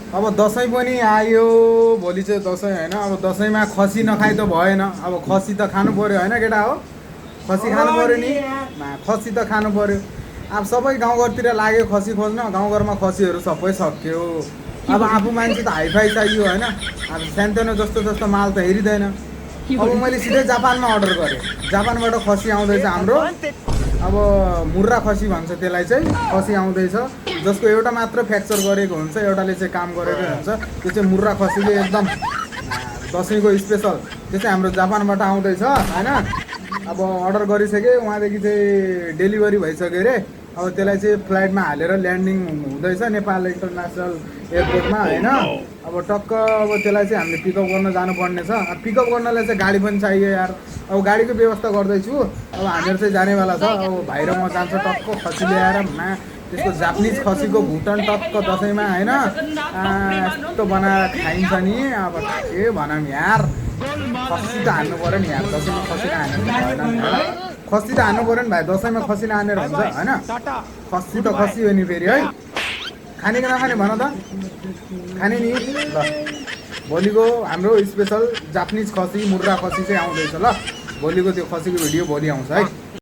अब दसैँ पनि आयो, भोलि चाहिँ दसैँ होइन। अब दसैँमा खसी नखाइ त भएन, अब खसी त खानु पऱ्यो होइन केटा हो, खसी खानु पऱ्यो नि। खसी त खानु पऱ्यो। अब सबै गाउँघरतिर लाग्यो खसी खोज्न, गाउँघरमा खसीहरू सबै सक्यो। अब आफू मान्छे त हाइफाई चाहियो होइन। अब सानोतिनो जस्तो जस्तो माल त हेरिँदैन। अब मैले सिधै जापानमा अर्डर गरेँ, जापानबाट खसी आउँदैछ हाम्रो। अब मुर्रा खसी भन्छ त्यसलाई चाहिँ, खसी आउँदैछ जसको एउटा मात्र फ्र्याक्चर गरेको हुन्छ, एउटाले चाहिँ काम गरेकै हुन्छ। त्यो चाहिँ मुर्रा खसीले एकदम दसैँको स्पेसल, त्यो चाहिँ हाम्रो जापानबाट आउँदैछ होइन। अब अर्डर गरिसकेँ, उहाँदेखि चाहिँ डेलिभरी भइसक्यो अरे। अब त्यसलाई चाहिँ फ्लाइटमा हालेर ल्यान्डिङ हुँदैछ नेपाल इन्टरनेसनल एयरपोर्टमा होइन। अब टक्क अब त्यसलाई चाहिँ हामीले पिकअप गर्न जानुपर्ने छ। अब पिकअप गर्नलाई चाहिँ गाडी पनि चाहियो यार। अब गाडीको व्यवस्था गर्दैछु। अब हामीहरू चाहिँ जानेवाला छ। अब भाइ र म जान्छ टक्क खसी ल्याएर त्यसको जापानिज खसीको भुटन टक्क दसैँमा होइन यस्तो बनाएर खाइन्छ नि। अब के भनौँ यार, खसी त हान्नु पऱ्यो नि यार, दसैँमा खसी नहान्नु भएन होइन। खसी त हान्नु पऱ्यो नि भाइ, दसैँमा खसी नहानेर हुन्छ होइन। खसी त खसी हो नि फेरि है। खाने कि नखाने भन त, खाने नि ल। भोलिको हाम्रो स्पेसल जापानिज खसी मुर्रा खसी चाहिँ आउँदैछ ल। भोलिको त्यो खसीको भिडियो भोलि आउँछ है।